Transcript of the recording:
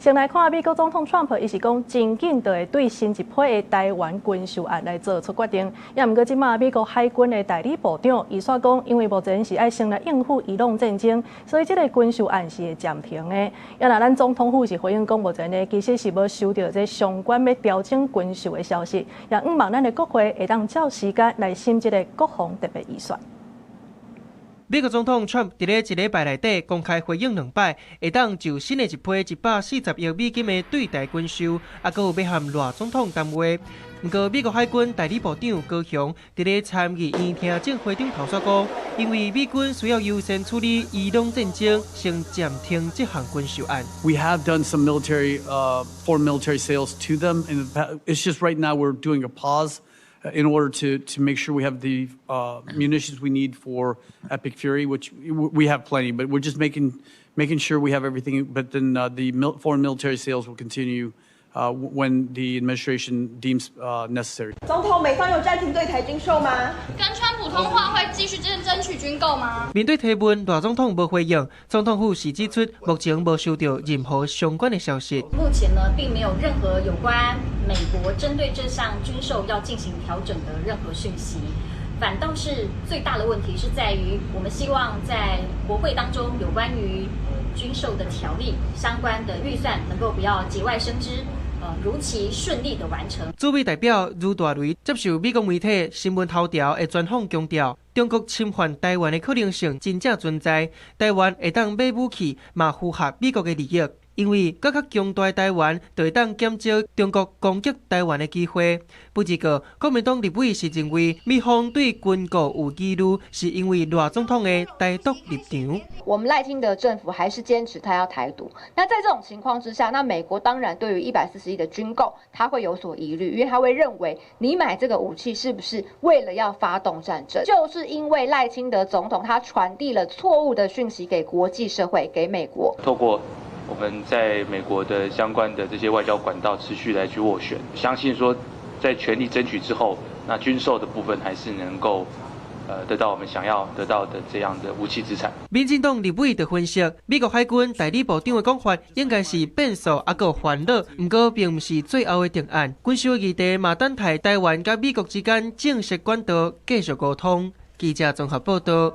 先來看美國總統川普，伊是講真緊就會對新一批的台灣軍售案來做出決定。也毋過這馬美國海軍的代理部長，伊煞講，因為目前是愛先來應付伊朗戰爭，所以這個軍售案是會暫停的。也若咱總統府是回應講，目前呢其實是無收著這相關欲調整軍售的消息。也向望咱的國會會當照時間來審這個國防特別預算。美國總統川普佇咧一禮拜內底公開回應兩擺，會當就新的一批140億美金的對台軍售，猶閣有欲和賴總統談話。毋過美國海軍代理部長高雄佇咧參議院聽證會頂頭煞講，因為美軍需要優先處理伊朗戰爭，先暫停這項軍售案。 We have done some military, foreign military sales to them, and it's just right now we're doing a pause in order to make sure we have the munitions we need for Epic Fury, which we have plenty, but we're just making sure we have everything. But then the foreign military sales will continue when the administration deems necessary. 總統，美方有暫停對台軍售嗎？跟川普通話會繼續爭取軍購嗎？面對提問，賴總統無回應。總統府是指出，目前無收到任何相關的消息。目前呢，並沒有任何有關美國針對這項軍售要進行調整的任何訊息，反倒是最大的問題是在於，我們希望在國會當中有關於軍售的條例相關的預算能夠不要節外生枝，如期順利的完成。駐美代表茹大雷接受美國媒體新聞頭條的專訪強調，中國侵犯台灣的可能性真正存在，台灣會當買武器嘛符合美國的利益。因為閣較強大的台灣，就會當減少中國攻擊台灣的機會。不過，國民黨立委是認為，美方對軍購有疑慮，是因為賴總統的台獨立場。我們賴清德政府還是堅持他要台獨。那在這種情況之下，那美國當然對於140億的軍購，他會有所疑慮，因為他會認為你買這個武器是不是為了要發動戰爭？就是因為賴清德總統他傳遞了錯誤的訊息給國際社會，給美國。透過我們在美國的相關的這些外交管道持續來去斡旋，相信說在全力爭取之後，那軍售的部分還是能夠得到我們想要得到的這樣的武器資產。民進黨立委就分析，美國海軍代理部長的講法應該是變數猶閣煩惱，毋過並毋是最後的定案。軍售議題嘛，等待台灣佮美國之間正式管道繼續溝通。記者綜合報道。